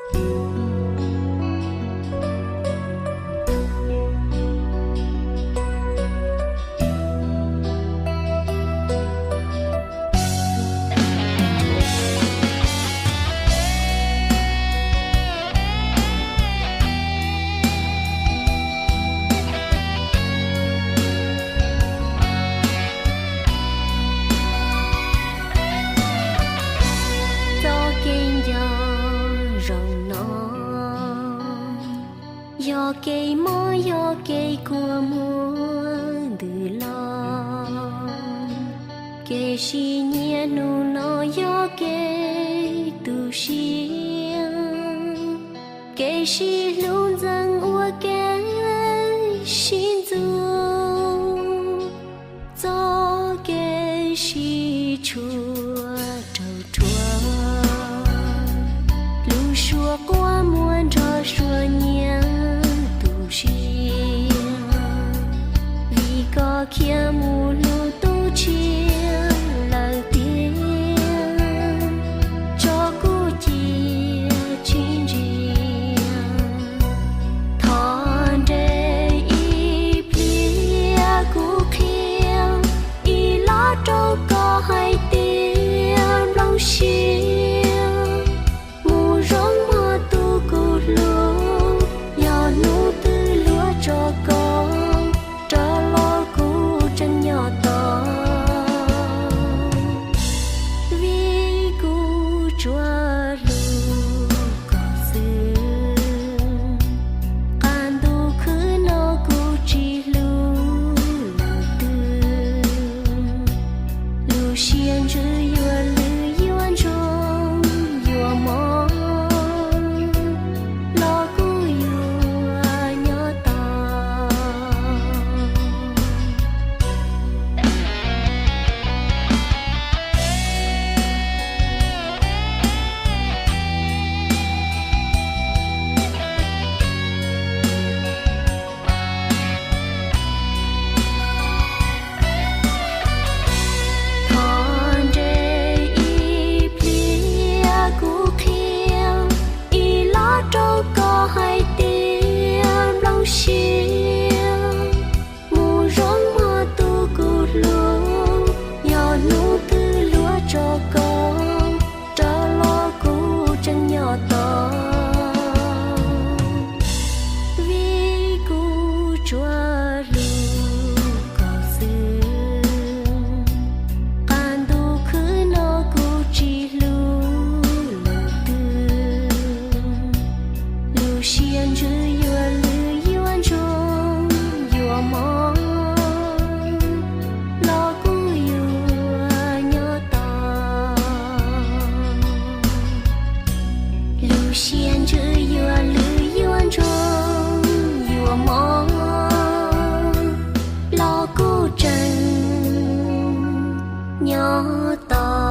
Txoj kev nco zaum no yog kev mob, yog kev kua muag ntws los, kev sib nyiam hnub no yog kev tu siab, kev sib hlub ntxeev ua kev sib ntxub, txoj kev sib tshuam raug rhuav, lub suab quaj muag nrog suab nyiam tu siab, vim koj khiav mus hlub tus tshiab lawm tiag, tso kuv cia tsis ntsia. Thov nres ib pliag kuv qhia ib los rau koj hais tias nplooj siab mus zoo mog tus kuv hlub, yog hnub twg luag tso koj rov los kuv tseem nyob tos, vim kuv tsuas hlub koj xwb. Qab ntuj khwb no kuv tsis hlub leej twg, lub siab ntsws yuav lwj yuav ntsoog yuav mob los kuv yuav nyob tos. Thov nres ib pliag kuv qhia ib los rau koj hais tias nplooj siab mus zoo mog tus kuv hlub, yog hnub twg luag tso koj rov los kuv tseem nyob tos, vim kuv tsuas hlub koj xwb. Qab ntuj khwb no kuv tsis hlub leej twg, lub siab ntsws yuav lwj yuav ntsoog yuav mob los kuv yuav nyob tos. Lub siab ntsws yuav lwj yuav ntsoog yuav mob los kuv tseem nyob tos.